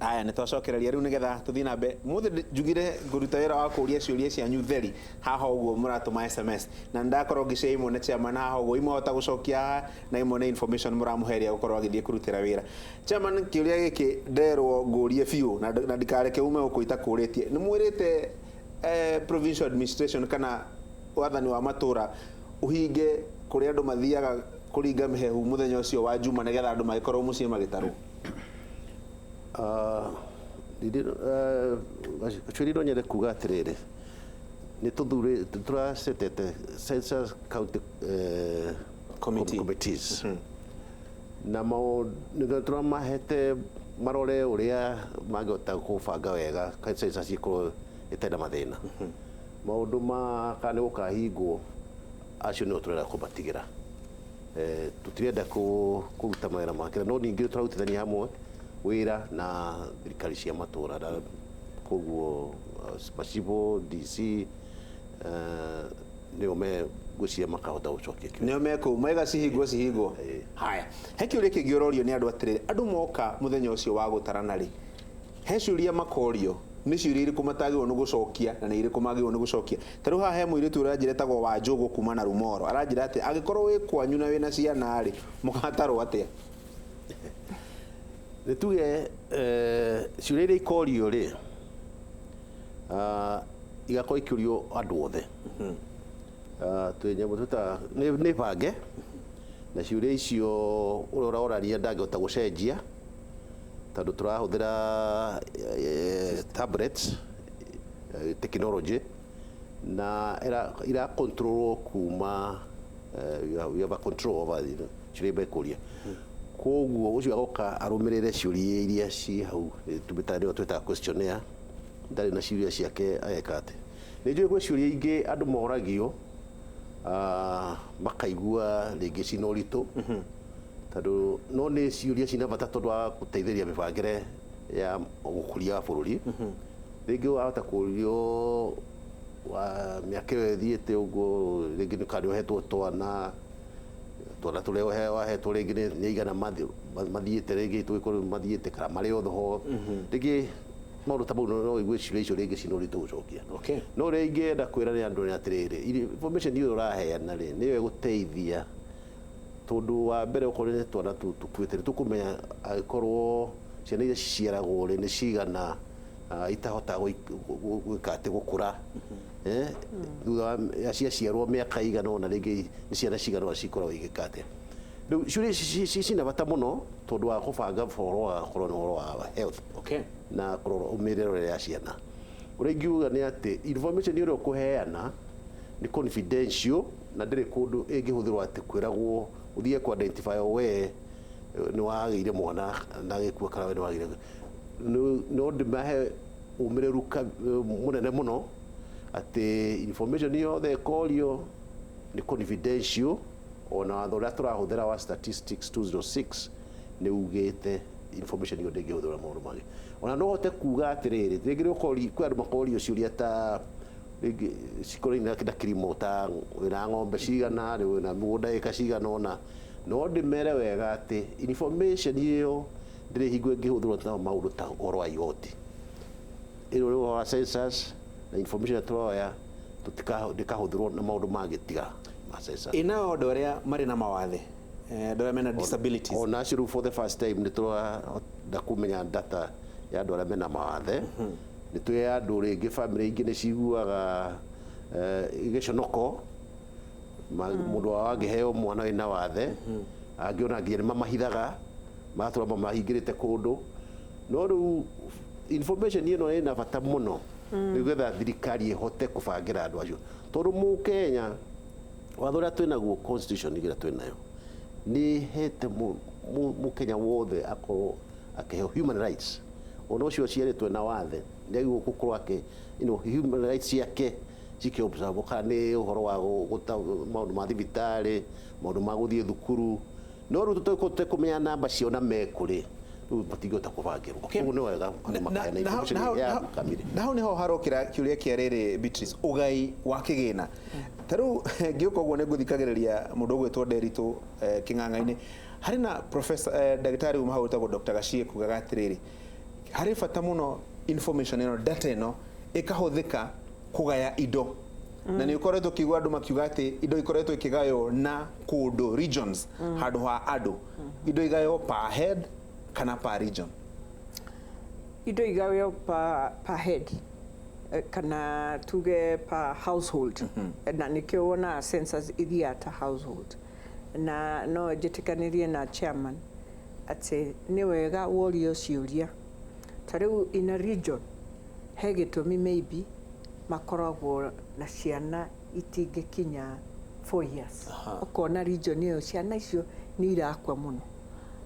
Aya, nĩ twacokereria rĩu nĩgetha tũthiĩ na mbere. Mũthĩ njugire ngũruta wĩra wa kũũria ciũria cianyu theri haha ũguo mũratũma SMS, na nĩndakorwo ngĩcia imwe na chairman haha ũguo, imwe ahota gũcokia haha na imwe nĩ information mũramũhe ĩrĩa gũkorwo agĩthiĩ kũrutĩra wĩra. Chairman, kĩũria gĩkĩ nderwo ngũrie biũ na ndikareke ume gũkũ itakũrĩtie. Nĩ mwĩrĩte provincial administration kana wathani wa matũra ũhinge kũrĩa andũ mathiaga kũringa mĩhehu mũthenya ũcio wa Juma nĩgetha andũ magĩkorwo mũciĩ magĩtarwo? Gacũri, no nyende kuga atĩrĩrĩ, nĩ tũthurĩ tũracetete census county committee. Committees na nĩ tũramahete marore ũrĩa mangĩhota kũbanga wega census ikorwo ĩtarĩ na mathĩna. Maũndũ ma kana nĩ gũkahingwo, acio nĩo tũrenda kũmatigĩra. Tũtirenda kũruta mawĩra make, no ningĩ tũrarutithania hamwe wĩra na thirikari cia matũra, na koguo macibũ, DC, nĩo me ngwĩciria makahota gũcokia kĩũria. Nĩo mekũu maiga cihingwo cihingwo. Haya, he kĩũria kĩngĩ ũrorio nĩ andũ atĩrĩrĩ, andũ moka mũthenya ũcio wa gũtarana rĩ, he ciũria makorio, nĩ ciũria irĩkũ matagĩrĩirwo nĩ gũcokia na nĩ irĩkũ magĩrĩirwo nĩ gũcokia? Ta rĩu haha he mũirĩtu ũranjĩra etagwo Wanjũgũ kuma na Rumoro, aranjĩra atĩ angĩkorwo wĩ kwanyu na wĩna ciana rĩ, mũgatarwo atĩa? Nĩ tuge ciũria iria ikorio rĩ, igakorwo ikĩũrio andũ othe. Twĩ nyamũ twĩtaga nĩ bange, na ciũria icio ũrĩa ũroraria ndangĩhota gũcenjia tondũ tũrahũthĩra tablets, technology, na ira control kuma we have a control over ciũria mekũria. Koguo ũcio agoka arũmĩrĩre ciũria iria ci hau, tũmĩtaga nĩyo twĩtaga questionnaire, ndarĩ na ciũria ciake ageka atĩ. Nĩ njũĩ gwĩ ciũria ingĩ andũ moragio makaigua rĩngĩ cina ũritũ, tondũ no nĩ ciũria cina bata tondũ wa gũteithĩrĩria mĩbangĩre ya ũkũria wa bũrũri. Rĩngĩ wahota kũrio wa mĩaka ĩyo ĩthiĩte ũguo, rĩngĩ nĩ kana nĩ ũhetwo twana, twana tũrĩa wahetwo rĩngĩ nĩ aigana mathiĩte, rĩngĩ tũgĩkorwo mathiĩte kana marĩ othe ho. Rĩngĩ maũndũ ta mau no ũigue ciũria icio rĩngĩ cina ũritũ gũcokia. No ũrĩa ingĩenda kwĩra nĩ andũ nĩ atĩrĩrĩ, information ĩyo ũraheana rĩ, nĩyo ĩgũteithia, tondũ wa mbere okorwo nĩ twana tũkuĩte, nĩ tũkũmenya angĩkorwo ciana iria ciciaragwo rĩ, nĩ cigana itahotaga gwĩka atĩ gũkũra. Thutha wa ciaciarwo mĩaka ĩigana ũna, rĩngĩ nĩ ciana cigana ũna cikoragwo igĩka atĩa. Rĩu ciũria ici cina bata mũno tondũ wa kũbanga ũhoro wa gũkorwo na ũhoro wa health na kũrora mĩrerere ya ciana. Ũrĩa ingiuga nĩ atĩ information ĩrĩa ũkũheana nĩ confidential na ndĩrĩ kũndũ ĩngĩhũthĩrwo atĩ kwĩragwo ũthiĩ kũ identify we nĩ wagĩire mwana na agĩkua kana we nĩ wagĩire. No ndĩmahe ũmĩrĩru mũnene mũno atĩ information yothe ĩkorio nĩ confidential, ona watho ũrĩa tũrahũthĩra wa statistics 206 nĩ ugĩte information ĩyo ndĩngĩhũthĩrwo na maũndũ mangĩ. Ona no hote kuga atĩrĩrĩ, rĩngĩ nĩ ũkorio, kwĩ andũ makorio ciũria ta rĩngĩ cikonainie na kĩrimo, ta wĩna ng'ombe cigana, wĩna mũgũnda ĩka cigana ũna, no ndĩmere wega atĩ information ĩyo ndĩrĩ hingo ĩngĩhũthĩrwo na maũndũ ta ũhoro wa igoti. Ĩno nĩ ũhoro wa census na information ĩrĩa tũroya ndĩkahũthĩrwo na maũndũ mangĩ tiga ma census. Ĩ nao andũ arĩa marĩ na mawathe, andũ arĩa mena disabilities? Ona acio rĩu for the first time nĩ tũrahota kũmenya data ya andũ arĩa mena mawathe. Nĩ tũĩ andũ rĩngĩ bamĩrĩ ingĩ nĩ ciguaga gĩconoko mũndũ wao angĩheo mwana wĩna wathe, angĩona nginya nĩ mamahithaga, magatũra mamahingĩrĩte kũndũ. No rĩu information ĩno ĩna bata mũno nĩgetha thirikari ĩhote kũbangĩra andũ acio, tondũ mũkenya watho ũrĩa twĩnaguo, constitution ĩrĩa twĩnayo, nĩ ĩhete mũkenya wothe akorwo akĩheo human rights. Ona ũcio ũciarĩtwo na wathe nĩ agĩrĩirwo gũkorwo akĩ human rights ciake cikĩ observe, kana nĩ ũhoro wa maũndũ ma thibitarĩ, maũndũ ma gũthiĩ thukuru. No rĩu tũtekũmenya namba ciao na mekũ rĩ, rĩu matingĩhota kũbangĩrwo. Koguo nĩ wega andũ makaheana information ya kamiri. Na hau nĩho harokĩra kĩũria kĩa rĩrĩ, Beatrice, ũgai wa kĩgĩna. Ta rĩu ngĩũka ũguo nĩ ngũthikagĩrĩria mũndũ ũgwĩtwo Nderitu kĩng'ang'a-inĩ, harĩ na professor, ndagĩtarĩ uma hau wĩtagwo Dr. Gachie kugaga atĩrĩrĩ, Harĩ bata mũno information ĩno, data ĩno ĩkahũthĩka kũgaya indo, na nĩ ũkoretwo ũkĩigua andũ makiuga atĩ indo ikoretwo ikĩgaywo na kũndũ, regions, handũ ha andũ. Indo igaywo per head kana per region? Indo igaywo per head, kana tuge per household, na nĩkĩo wonaga census ithiaga ta household. Na no njĩtĩkanĩrie na chairman atĩ nĩ wega worio ciũria ta rĩu in a region he gĩtũmi maybe makoragwo na ciana itingĩkinya 4 years. Ũkona region ĩyo ciana icio nĩ irakua mũno.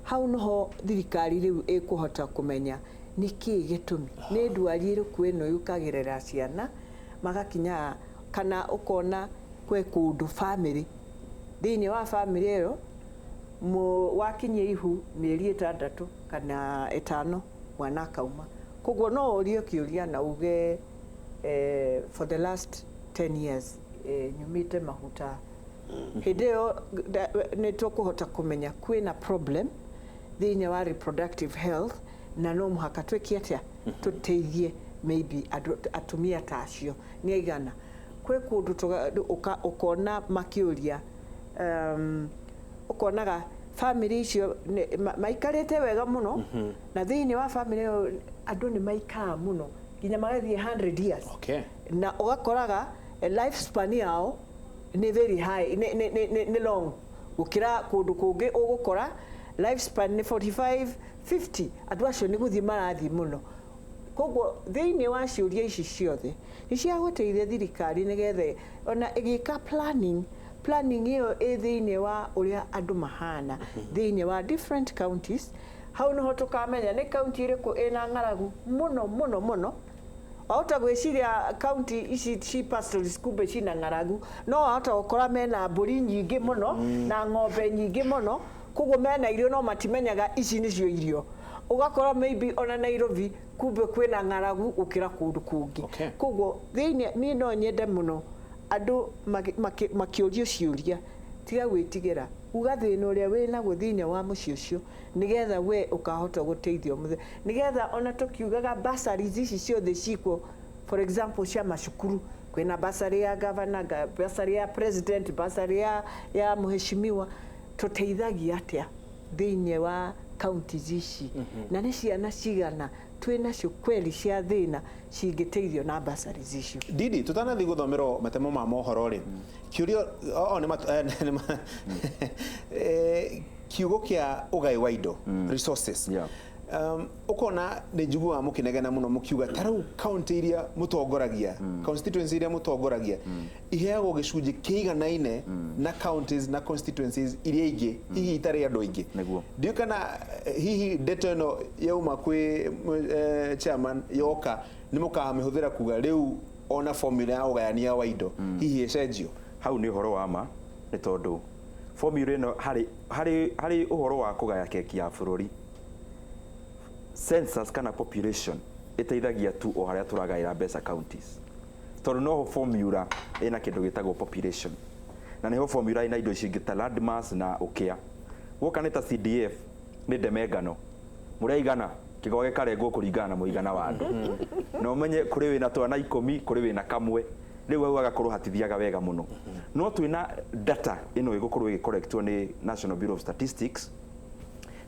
Hau noho thirikari rĩu ĩkũhota kũmenya nĩ kĩĩ gĩtũmi, nĩ ndwari ĩrĩkũ ĩno yũkagĩrĩra ciana magakinya. Kana ũkona kwĩ kũndũ family, thĩinĩ wa family ĩyo wakinyia ihu mĩeri 6 kana 5 mwana akauma. Koguo no ũrie kĩũria na uge, for the last 10 years, nyumĩte mahuta. Hĩndĩ ĩyo nĩ tũkũhota kũmenya kwĩna problem thĩinĩ wa reproductive health, na no mũhaka twĩke atĩa tũteithie maybe andũ, atumia ta acio nĩ aigana. Kwĩ kũndũ ũkona makĩũria, ũkonaga family icio maikarĩte wega mũno, na thĩinĩ wa family ĩyo andũ nĩ maikaraga mũno nginya magathiĩ 100 years, na ũgakoraga life span yao nĩ very high, nĩ long gũkĩra kũndũ kũngĩ ũgũkora life span nĩ 45, 50. Andũ acio nĩ gũthiĩ marathiĩ mũno. Koguo thĩinĩ wa ciũria ici ciothe nĩ cia gũteithia thirikari nĩgetha ona ĩgĩka planning, planning ĩyo ĩ thĩinĩ wa ũrĩa andũ mahana thĩinĩ wa different counties. Hau nĩho tũkamenya nĩ county ĩrĩkũ ĩna ng'aragu mũno mũno mũno. Wahota gwĩciria county ici ci pastoralist, kumbe cina ng'aragu. No wahota gũkora mena mbũri nyingĩ mũno na ng'ombe nyingĩ mũno, koguo mena irio no matimenyaga ici nĩcio irio. Ũgakora maybe ona Nairobi kumbe kwĩna ng'aragu gũkĩra kũndũ kũngĩ. Koguo thĩinĩ niĩ no nyende mũno andũ makĩũrio ciũria, tiga gwĩtigĩra uga thĩna ũrĩa wĩnaguo thĩinĩ wa mũciĩ ũcio, nĩgetha we ũkahota gũteithio mũthenya, nĩgetha ona tũkiugaga bursaries ici ciothe cikuo, for example cia macukuru, kwĩna bursary ya governor, bursary ya president, bursary ya mheshimiwa, tũteithagia atĩa thĩinĩ wa counties ici, na nĩ ciana cigana twĩ nacio kweli cia thĩna cingĩteithio na bursaries icio? Didi, tutanathiĩ gũthomerwo matemo ma mohoro rĩ, kĩũria o nĩ kiugo kĩa ũgai wa indo, resources, ũkona nĩ njiguaga mũkĩnegena mũno mũkiuga ta rĩu county iria mũtongoragia, constituency iria mũtongoragia iheagwo gĩcunjĩ kĩiganaine na counties na constituencies iria ingĩ hihi itarĩ andũ aingĩ. Ndiũĩ kana hihi ndeto ĩno yauma kwĩ chairman yoka nĩ mũkamĩhũthĩra kuga rĩu ona formula ya ũgayania wa indo hihi ĩcenjio. Hau nĩ ũhoro wa ma, nĩ tondũ formula ĩno harĩ ũhoro wa kũgaya keki ya bũrũri, census kana population ĩteithagia tu o harĩa tũragaĩra mbeca counties, tondũ noho formula ĩna kĩndũ gĩtagwo population, na nĩho formula ĩna indo ici ingĩ ta land mass na ũkĩa. Guoka nĩ ta CDF nĩ ndemengano mũrĩa igana kĩgwa gĩkarengwo kũringana na mũigana wa andũ, na ũmenye kũrĩ wĩna twana 10, kũrĩ wĩna kamwe. Rĩu hau hagakorwo hatithiaga wega mũno. No twĩna data ĩno ĩgũkorwo ĩgĩcorrectwo nĩ National Bureau of Statistics,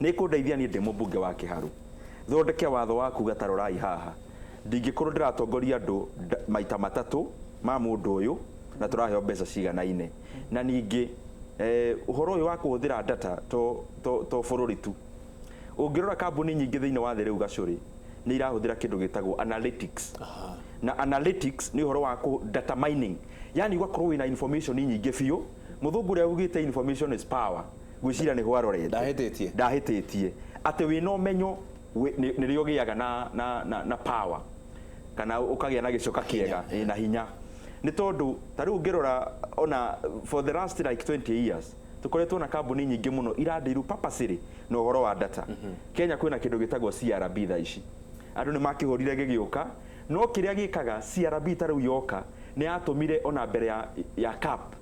nĩ ĩkũndeithia niĩ ndĩ mũmbunge wa Kĩharu thondeke watho wa kuga ta rorai haha, ndingĩkorwo ndĩratongoria andũ maita matatũ ma mũndũ ũyũ na tũraheo mbeca ciganaine. Na ningĩ ũhoro ũyũ wa kũhũthĩra data to bũrũri tu, ũngĩrora kambuni nyingĩ thĩinĩ wa thĩ rĩu gacũrĩ nĩ irahũthĩra kĩndũ gĩtagwo analytics. Na analytics nĩ ũhoro wa data mining, yani ũgakorwo wĩna information nyingĩ biũ. Mũthũngũ ũrĩa ugĩte information is power, ngwĩciria nĩho arorete. Ndahĩtĩtie. Ndahĩtĩtie atĩ wĩna ũmenyo nĩrĩo ũgĩaga na power kana ũkagĩa na gĩcoka kĩega na hinya. Nĩ tondũ ta rĩu ũngĩrora ona for the last like 20 years tũkoretwo na kambuni nyingĩ mũno irandiru purposely na ũhoro wa data. Kenya kwĩna kĩndũ gĩtagwo CRB. Thaa ici andũ nĩ makĩhũrire gĩgĩũka, no kĩrĩa gĩkaga CRB ta rĩu yoka nĩ yatũmire ona mbere ya cap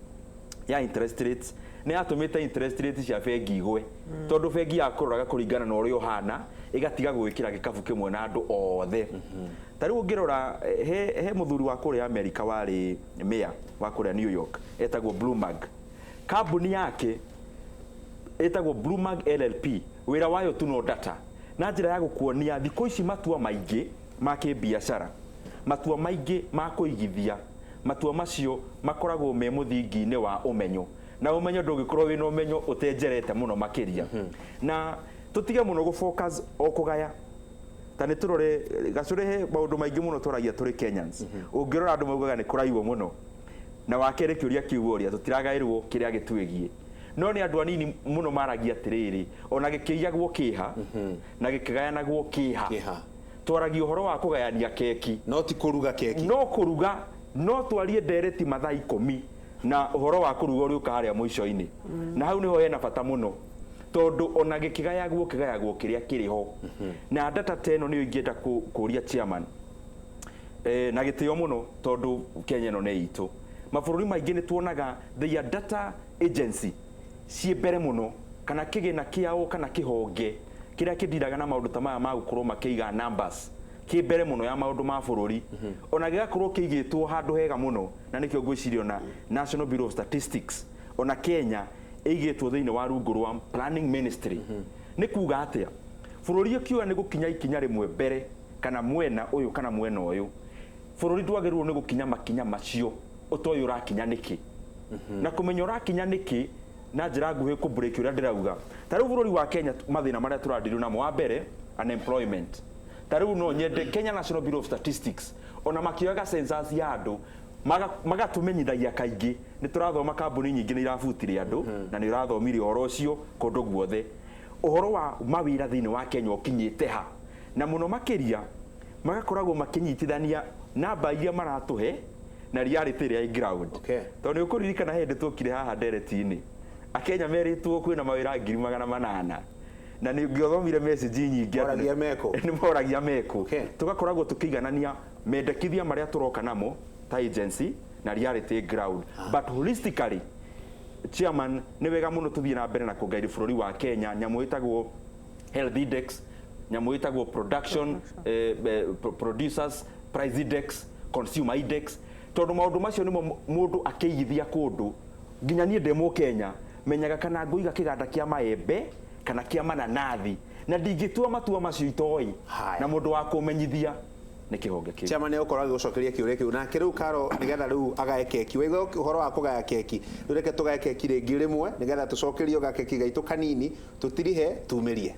ya interest rates. Nĩ yatũmĩte interest rate cia bengi igwe, tondũ bengi yakũroraga kũringana na ũrĩa ũhana, ĩgatiga gwĩkĩra gĩkabu kĩmwe na andũ othe. Ta rĩu ũngĩrora, he mũthuri wa kũrĩa Amerika warĩ mayor wa kũrĩa New York, etagwo Bloomberg. Kambuni yake ĩtagwo Bloomberg LLP. Wĩra wayo tu no data, na njĩra ya gũkuonia thikũ ici matua maingĩ ma kĩbiacara, matua maingĩ ma kũigithia, matua macio makoragwo me mũthingi-inĩ wa ũmenyo, na ũmenyo ndũngĩkorwo wĩna ũmenyo ũtenjerete mũno makĩria. Na tũtige mũno gũ focus o kũgaya. Ta nĩ tũrore gacũrĩ, he maũndũ maingĩ mũno twaragia tũrĩ Kenyans. Ũngĩrora, andũ maugaga nĩ kũraiywo mũno, na wa kerĩ kĩũria kĩu ũria tũtiragaĩrwo kĩrĩa gĩtwĩgiĩ, no nĩ andũ anini mũno maragia atĩrĩrĩ, ona gĩkĩiyagwo kĩha na gĩkĩgayanagwo kĩha. Kĩha. Twaragia ũhoro wa kũgayania keki, no ti kũruga keki. No kũruga no twarie ndereti mathaa 10 na ũhoro wa kũruga ũrĩ ũka harĩa mũico-inĩ. Na hau nĩho hena bata mũno, tondũ ona gĩkĩgayagwo kĩgayagwo kĩrĩa kĩrĩ ho. Na data ta ĩno nĩyo ingĩenda kũria chairman, na gĩtĩo mũno, tondũ Kenya ĩno nĩ itũ. Mabũrũri maingĩ nĩ tuonaga their data agency ciĩ mbere mũno, kana kĩgĩna kĩao kana kĩhonge kĩrĩa kĩndiraga na maũndũ ta maya ma gũkorwo makĩiga numbers kĩ mbere mũno ya maũndũ ma bũrũri, ona gĩgakorwo kĩigĩtwo handũ hega mũno. Na nĩkĩo ngwĩciria ona National Bureau of Statistics ona Kenya ĩigĩtwo thĩinĩ wa rungu rwa Planning Ministry. Nĩ kuga atĩa? Bũrũri ũkiuga nĩ gũkinya ikinya rĩmwe mbere, kana mwena ũyũ kana mwena ũyũ, bũrũri ndwagĩrĩirwo nĩ gũkinya makinya macio ũtoĩ ũrakinya nĩkĩ, na kũmenya ũrakinya nĩkĩ. Na njĩra nguhĩ, kũ break ũrĩa ndĩrauga, ta rĩu bũrũri wa Kenya, mathĩna marĩa tũrandirwo namo, wa mbere unemployment. Ta rĩu no nyende Kenya National Bureau of Statistics ona makĩoyaga census ya andũ magatũmenyithagia kaingĩ. Nĩ tũrathoma kambuni nyingĩ nĩ irabutire andũ, na nĩ ũrathomire ũhoro ũcio kũndũ guothe. Ũhoro wa mawĩra thĩinĩ wa Kenya ũkinyĩte ha? Na mũno makĩria magakoragwo makĩnyitithania namba iria maratũhe na reality ĩrĩa ĩ ground. Tondũ nĩ ũkũririkana hĩndĩ tuokire haha ndereti-inĩ, akenya merĩtwo kwĩna mawĩra 800,000, na nĩ ngĩthomire message nyingĩ atĩ Moragia mekũ. Nĩ moragia mekũ. Tũgakoragwo tũkĩiganania mendekithia marĩa tũroka namo ta agency na reality ground. But holistically, chairman, nĩ wega mũno tũthiĩ na mbere na kũngairi bũrũri wa Kenya nyamũ ĩtagwo health index, nyamũ ĩtagwo production, producers price index, consumer index, tondũ maũndũ macio nĩmo mũndũ akĩigithia kũndũ. Nginya niĩ ndĩ mũkenya menyaga kana ngũiga kĩganda kĩa maembe kana kĩa mananathi, na ndingĩtua matua macio itoĩ. Haya. Na mũndũ wa kũmenyithia nĩ kĩhonge kĩu. Chairman nĩ agũcokeria kĩũria kĩu nake rĩu Karo, nĩgetha rĩu agae keki. Waigua ũhoro wa kũgaya keki, rĩu reke tũgae keki rĩngĩ rĩmwe, nĩgetha tũcokerio gakeki gaitũ kanini, tũtirihe tumĩrie.